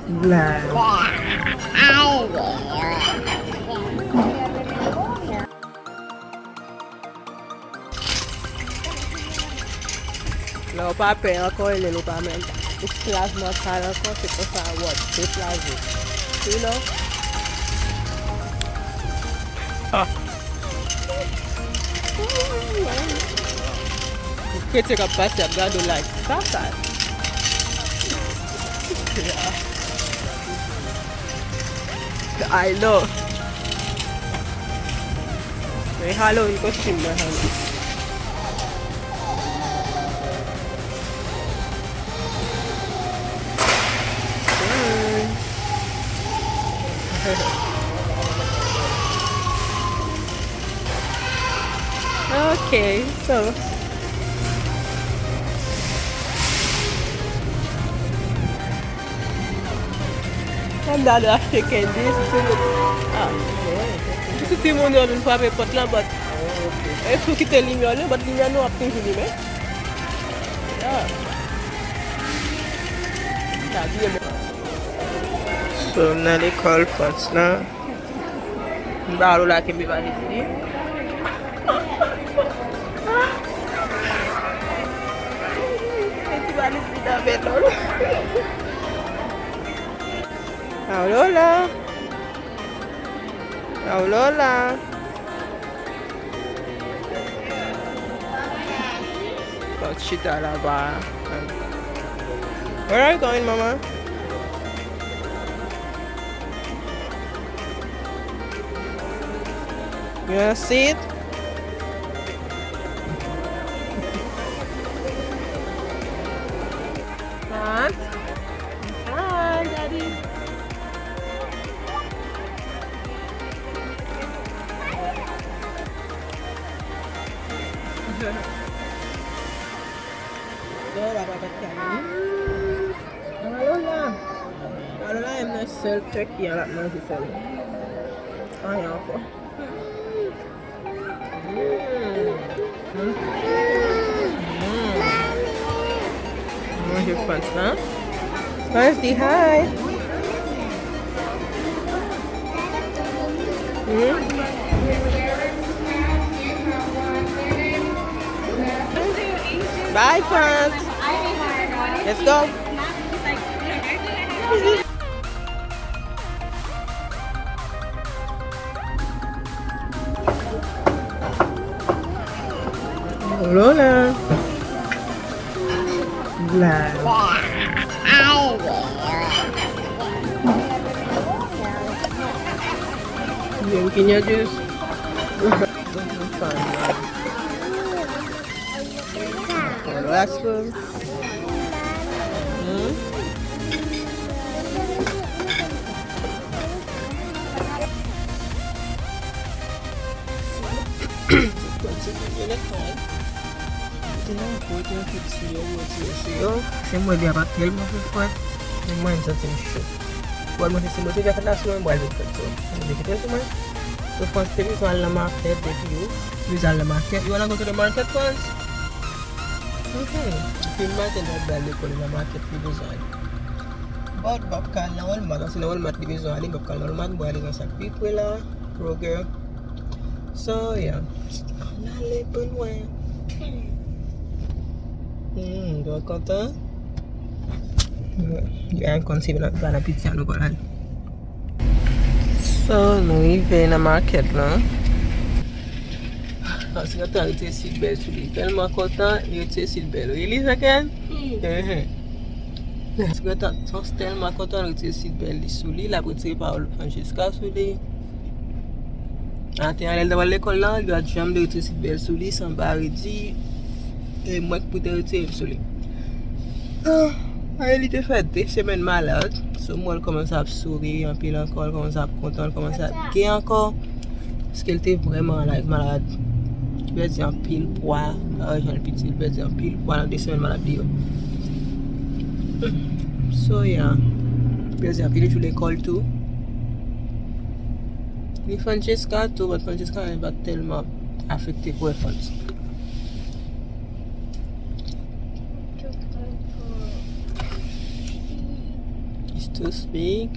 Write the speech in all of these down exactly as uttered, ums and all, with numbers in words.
Blan. Lè w pa pè ankò, e lè w pa menm esklav mantal ankò, se konsa w ap deplaze. You know? Kretyen k ap pase ap gade w like, sa sa ye? I know. Men Halloween kostim mwen, honey. Ok, so. Ann ale achte candy, si timoun, ah, si timoun yo vin frape pòt la, but, e si w kite limyè w limen, but limyè nou ap toujou limen. Yeah. Sa byen bon. So, m nan lekòl Frantz la. M ba Lola kenbe valiz li. Ti valiz li nan men Lola. Aw, Lola. Aw, Lola. Bon, chita laba. Where are you going, mama? You wanna sit? What? Hi, Daddy. So, papa pa t ka vini. Alo la. Alo la, menm nan sèl turkey an l ap manje sèlman. Anyen ankò. Mm. Mm. Mm. Manje Frantz la. Frantz, di hi. Mm. Bye, Frantz. Let's go. Lola. Blan. Drinking your juice. Rascal. Hmm? Kote yon kote yon piti yo, yo tire sou yo. Se mwen byen pa tèlman fè frèt, men mwen m santi m cho. Bon, mwen se motive fèt la sou mwen, m pral vin fèt sou mwen. Mwen kite sou mwen. So, Frantz te bezwen al nan makèt depi yo. Bezwen al nan makèt. You wanna go to the market, Frantz? Mhm. Depi maten, l ap al lekòl, nan makèt li bezwen ale. But m p ap ka al nan Walmart, paske nan Walmart li bezwen ale, m p ap ka al nan Walmart, m prale nan sa k pi pre la, Kroger. So, yeah. Ann ale pi lwen. Hmm, mwen kontan. Gen konn si nan piti a nou pral ale. So, nou rive nan makèt la. Paske gentan retire seat belt sou li. Tèlman kontan, li retire seat belt. Really, Jacqueline? Hmm. Mhm. Paske gentan, Frantz tèlman kontan, li retire seat belt li sou li, l ap retire pawòl Francesca sou li. Maten an, lè l t ap al lekòl la, li pa t janm te retire seat belt sou li, sanba redi. E mwen k pou te retire l sou li. Ah, e li te fè de semèn malad. So, m wè l kòmanse ap souri anpil ankò, l kòmanse ap kontan, l kòmanse ap gay ankò. Paske l te vrèman, like, malad. Li pèdi anpil pwa, ah, jan l piti, li pèdi anpil pwa nan de semèn malad li yo. So, yeah. Li pèdi anpil jou lekòl tou. Ni Francesca tou, but Francesca menm pa t tèlman afekte pou Frantz. Li Too big.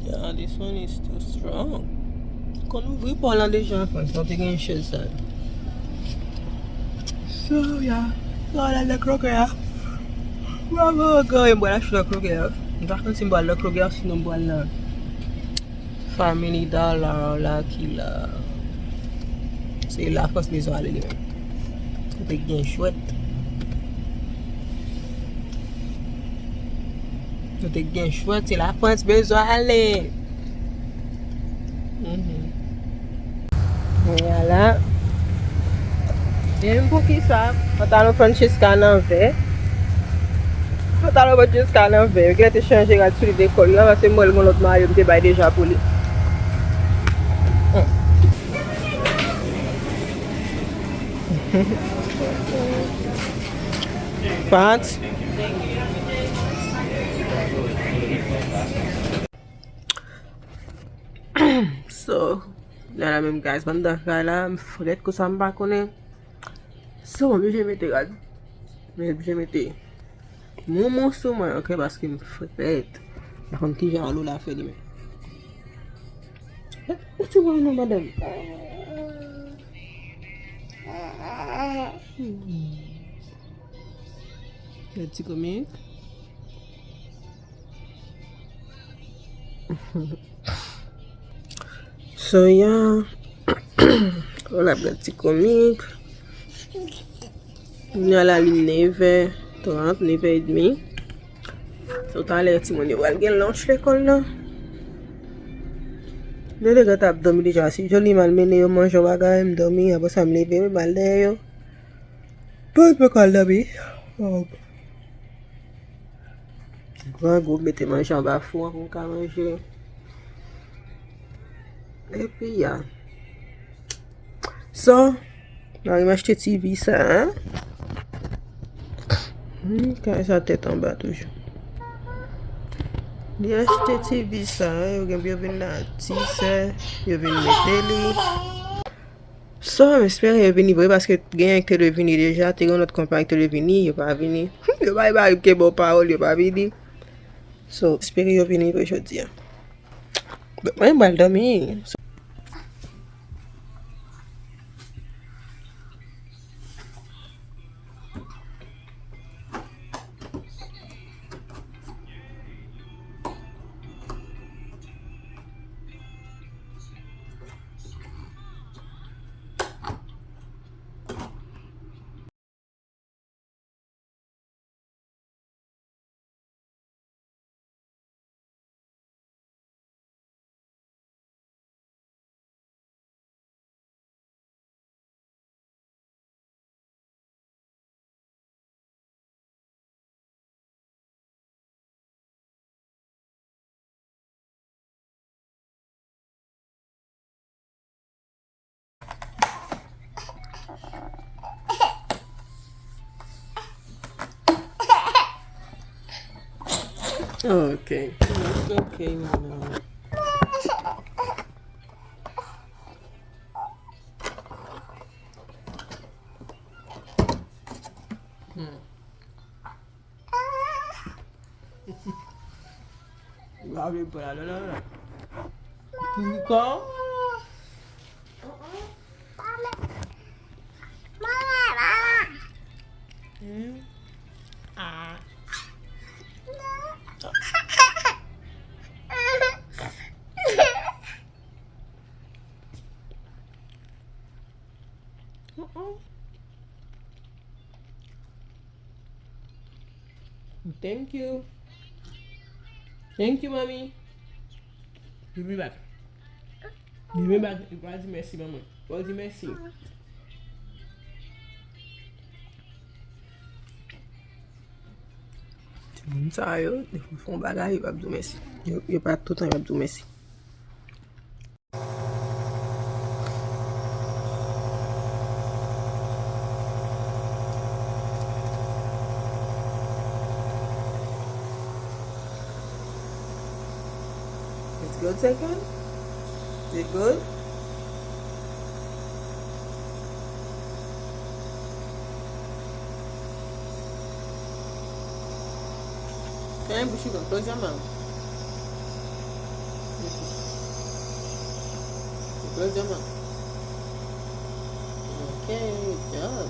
Yeah, this one is too strong. Konn ouvri pò lan deja an Frans, nou te gen chèz sa yo. So, yeah. Sa la nan Kroger a. Bravo, Kroger, m pral achte nan Kroger a. M pa konn si m pral nan Kroger a, sinon m pral nan Family Dollar la ki la. Se Lafrans bezwen ale li menm. Kote k gen jwèt. Kote k gen jwèt, se Lafrans bezwen ale. Mhm. Vwala. Menm poukisa pantalon Francesca nan vè? Pantalon Francesca nan vè. Yo genlè te chanje rad sou li lekòl la, paske m wè l gon lòt mayo m te bay deja pou li. Frantz. So, la la menm, guys, m anndan kay la, m frèt konsa, m pa konnen. So, m oblije mete rad. M oblije mete moumou sou mwen, ok, paske m frèt. M pa konn kijan Lola fè li menm. Ou ti mwen non, madanm. Gad ti komik. So, yeah. Vwala, gad ti komik. Kounye a la li nevè trant, nevè edmi. So, talè timoun yo pral gen lunch lekòl la. Yo te gentan ap dòmi deja. Si Jolie m al mennen yo manje yon bagay, m dòmi, apre sa m leve, m al dèyè yo. Pou m poko al dòmi. Oh. Grangou, mete manje anba fou an pou m ka manje. Epi, ya. So, mari m achte ti vi sa, hein? Hmm, kay sa tèt anba toujou. Li achte ti vi sa, hein? Yo gen, yo vin la, ti sè, yo vin mete li. So, m espere yo vini vre, paske gen yon ki te dwe vini deja, te gen yon lòt konpayi ki te dwe vini, yo pa vini. Yo pa, yo pa kenbe pawòl, yo pa vini. So, espere yo vini vre jodi a. Bon, mwen, m pral dòmi. Ok. Ok, manan. Hmm. Ou pa vle pran la, non, non, non. Pou kò? Hmm. Ah. Uh-uh. Thank you. Thank you, mommy. Give me back. Give me back. Ou pa di mèsi, manman. Ou pa di mèsi. Timoun sa yo, defwa fè yon bagay, yo p ap di w mèsi. Yo, yo pa toutan, yo ap di w mèsi. It's good, second? Is it good? Fèmen bouch ou, close your mouth. Close your mouth. Okay, good job.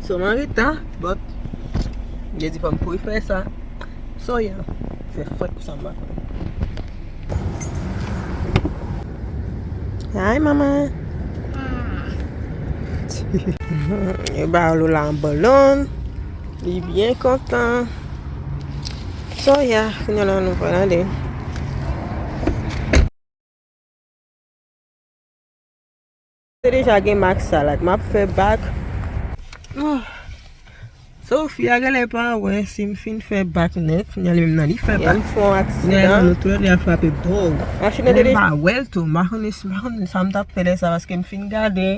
So, m an reta, but, yo di fò m kouri fè sa. So, yeah, fè frèt pou sa m pa konnen. Hi, mama. Yo ba Lola yon balon. Li byen kontan. So, yeah, kounye a la nou pral ale. Te deja gen mak sa, like, m ap fè bak. Oh. So, fi a genlè pa wè si m fin fè bak nèt, kounye a li menm nan li fè bak. M fè yon aksidan. Nou tou lè de ap frape, bow. Machin nan te deja. M pa wè l tou, m pa konnen, m pa konnen sa m t ap fè lè sa, paske m fin gade,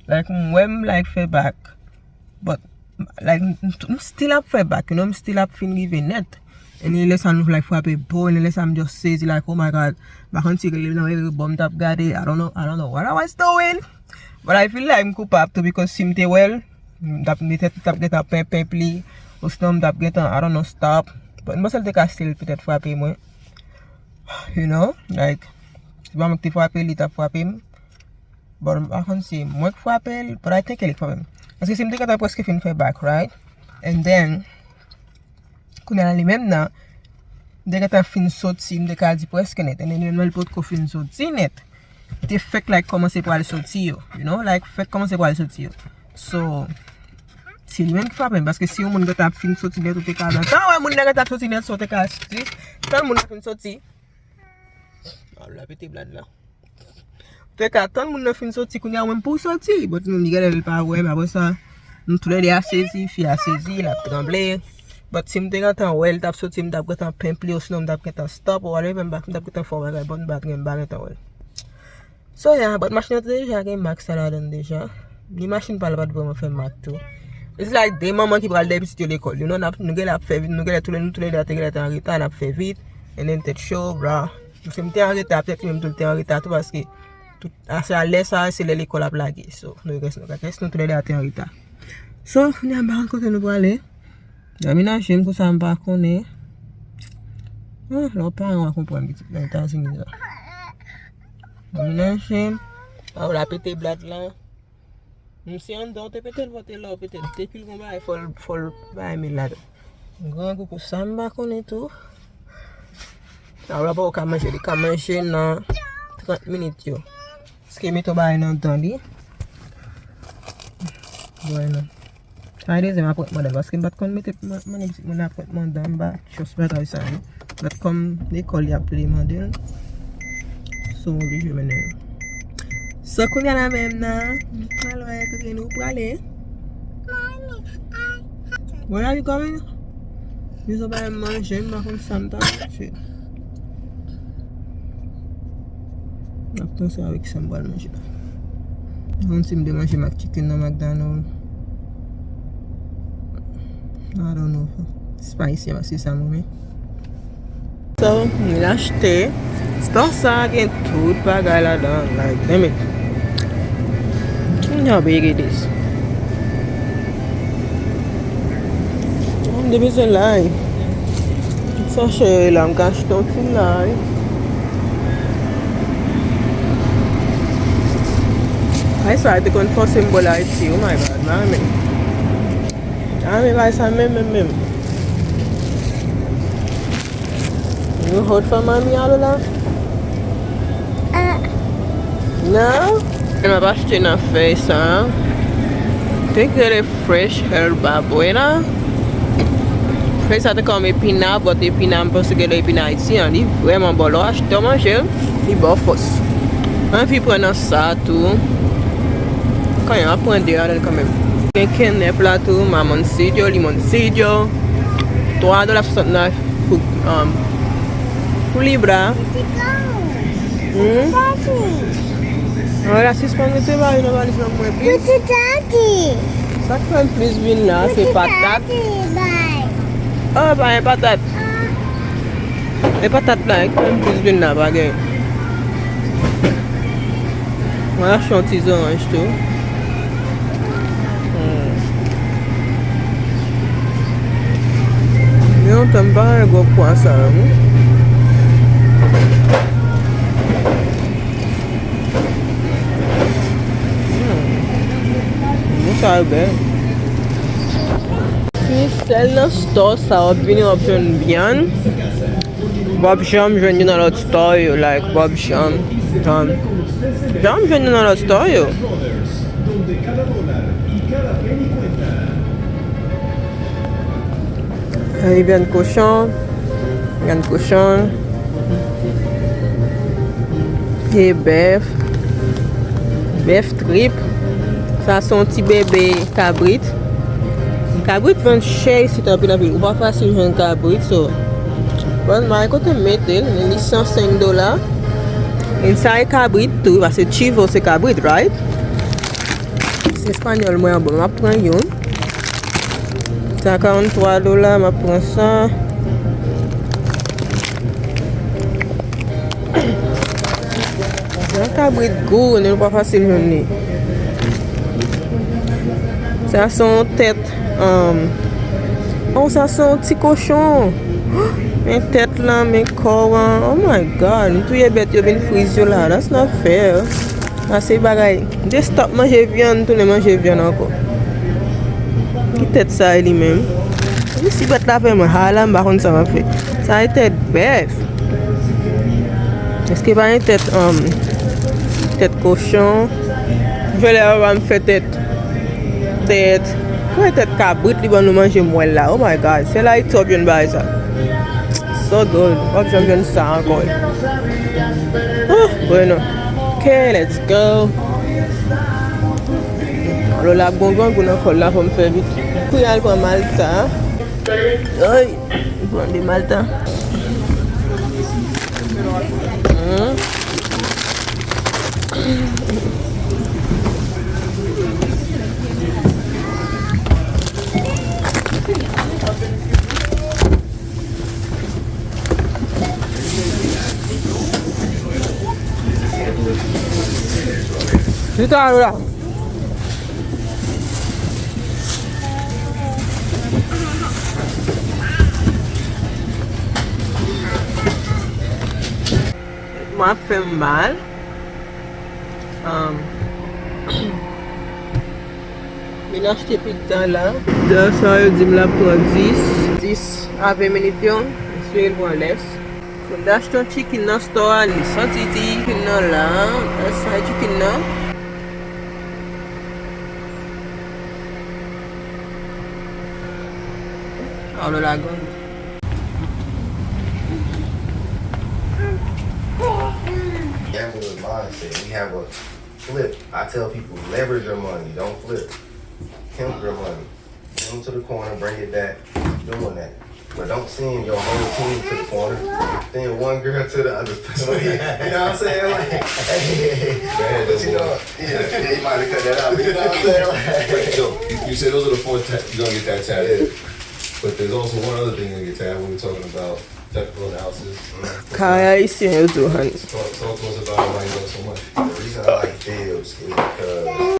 like, m wè m, like, fè bak. But, like, m, m, m still ap fè bak, you know, m still ap fin rive nèt. And then lè sa nou, like, frape, bow, and then lè sa m just sezi, like, oh my God. M pa konn si rele nan rele bò m t ap gade, I don't know, I don't know what I was doing. But I feel like m koupab tou, because si m te wè l, m t ap mete, m t ap gentan pen, pen pli, osinon m t ap gentan, I don't know, stop. But m panse l te ka still petèt frape mwen. You know, like, se pa mwen ki te frape, li t ap frape m. But m pa konn si mwen k frape l, but I think e li k frape m. Paske si m te gentan prèske fin fè bak, right? And then, kounye a la li menm nan, m te gentan fin soti, m te ka di prèske nèt. And then li menm nan li potko fin soti nèt. Li te fèk, like, kòmanse pral soti yo, you know? Like, fèk kòmanse pral soti yo. So, se li menm ki frape m, paske si yon moun gentan ap fin soti nèt, ou te ka gentan wè moun nan gentan ap soti nèt, so ou te ka jis tann moun nan fin soti. A, l ap pete blad la. Ou te ka tann moun nan fin soti, kounye a ou menm pou w soti. Bon, timoun li genlè l pa wè m, apre sa, nou tou lè de a sezi, fi a sezi, l ap tranble. But si m te gentan wè l t ap soti, m t ap gentan pen pli, osinon m t ap gentan stop, ou whatever, m pa, m t ap gentan fè yon bagay, but m pa t gen, m pa gentan wè l. So, yeah, but machin nan te deja gen mak sa ladan l deja. Ni machin pa l pa t vrèman fè mak tou. It's like de manman ki pral dèyè pitit yo lekòl. You know, n ap, nou genlè ap fè vit, nou genlè tou lè, nou tou lè de a te genlè te an reta, n ap fè vit, and then tèt cho, bra. Paske m te an reta, petèt li menm tou l te an reta tou, paske tout, a sa, lè sa, se lè lekòl ap lage. So, nou rès, nou ka rès, nou tou lè de a te an reta. So, kounye a m pa konn kote nou prale. Dòmi nan chen m konsa m pa konnen. Ah, lè w paran w a konprann pitit nan Etazini sa. Dòmi nan chen m. A w la pete blad la. M si anndan w te pete l, pote la w pete l. Depi l gon bagay, fò l, fò l bay men ladan. Grangou konsa m pa konnen tou. A w la pa w ka manje, li ka manje nan trant minit yo. Paske mete yon bagay nan dan li. Bwè non. Sa e dezèm apwentman dan l, paske m pa t konn mete, m, mande pitit mwen apwentman dan, m pa trust bagay sa yo. But kòm lekòl y ap vle mande l, so m oblije mennen yo. So kounye a la menm nan, m pral wè kote nou prale. Where are you going? Yo sot bay manje, m pa konn sa m ta manje. M ap panse avèk sa m pral manje la. M pa konn si m te manje McChicken nan McDonald. I don't know. Spicy, paske sa m renmen. So, m vin achte. Store sa a gen tout bagay ladan, like, damn it. Can y'all big it is? M te bezwen lay. Sa cheri la, m ka achte yon ti lay. Ay, sa te konn fòse m bò Ayiti. Oh my God, mami. Ah, men bay sa menm, menm, menm. You hold for mommy, Alola? Ah. No? M ap achte nan fèy sa. Te rele Fresh Herba Buena. Fèy sa te kòm epina, but epina, m panse ke lè epina Ayiti an, li vrèman bon. Lè w achte, w manje l, li ba w fòs. Anvi pran nan sa tou. Kanyen, m ap pran de ladan l kanmenm. Gen kenèp la tou, mamoncillo, limoncillo. Twa dola swasantnèf pou, um, pou libra. Hmm? Ann la sispann mete bagay nan valiz lan pou mwen, plis. Sa k fè m plis vin la, se patat. Oh, pa gen patat. E patat la, e kòm plis vin la, pa gen. Mwen achte yon ti zoranj tou. Hmm. Gen lontan m pa wè gwo pwa sa, wi. Hmm. Bon, sa yo bèl. Si sèl nan store sa w ap vini w ap jwenn vyann, w ap janm jwenn yo nan lòt store yo, like, w ap janm, janm, janm jwenn yo nan lòt store yo. Vyann kochon, vyann kochon. E bèf. Bèf trip. Sa se yon ti bebe kabrit. Kabrit vann chè isit anpil, anpil. Ou pa fasil jwenn kabrit, so. Bon, mwen kote m mete l, li san senk dola. E sa e kabrit tou, paske chivo se kabrit, right? Se espanyòl mwen an, bon, m ap pran youn. Sa karant twa dola, m ap pran sa. Sa kabrit gou, nou pa fasil jwenn li. Sa se yon tèt, um, oh, sa se yon ti kochon. Men tèt lan, men kò an. Oh my God, m touye bèt yo, vin friz yo la. That's not fair. Sa se bagay. Just stop manje vyann, tounen manje vyann ankò. Ki tèt sa ye li menm? Wi, si bèt la fè mwen hala, m pa konn sa m ap fè. Sa e tèt bèf. Èske pa gen tèt, um, tèt kochon? Jwè lè papa m fè tèt. Tèt. Fè tèt kabrit, li ban nou manje mwèl la. Oh my God. Sèl Ayiti w ap jwenn bagay sa. So good. W ap janm jwenn sa ankò. Oh, bueno. Ok, let's go. Alo la, gon grangou nan kò l la, fò m fè vit. Pou y al pran Malta. Ay, pran de Malta. Hmm. Chita la. Mwen ap fè m mal. Um, vin achte pizza la. Pizza sa yo di m l ap pran dis, dis a ven minit yo. M swete l pran lès. M te achte yon chicken nan store a, li santi ti chicken nan la. Lè sa chicken nan. Alo la gang. Gambler's mindset. We have a flip. I tell people, leverage your money, don't flip. Pimp your money. Bring them to the corner, bring it back. Keep doing that. But don't send your whole team to the corner. Send one girl to the other. You know what I'm saying? Like, but you know, yeah, they might have cut that out. But you know what I'm saying? Like, wait, yo, you, you said those are the four ta- you're gonna get that tatted. Yeah. But there's also one other thing you're gonna get tatted. We were talking about Kay ayisyen yo tou, honey. The reason I like videos is because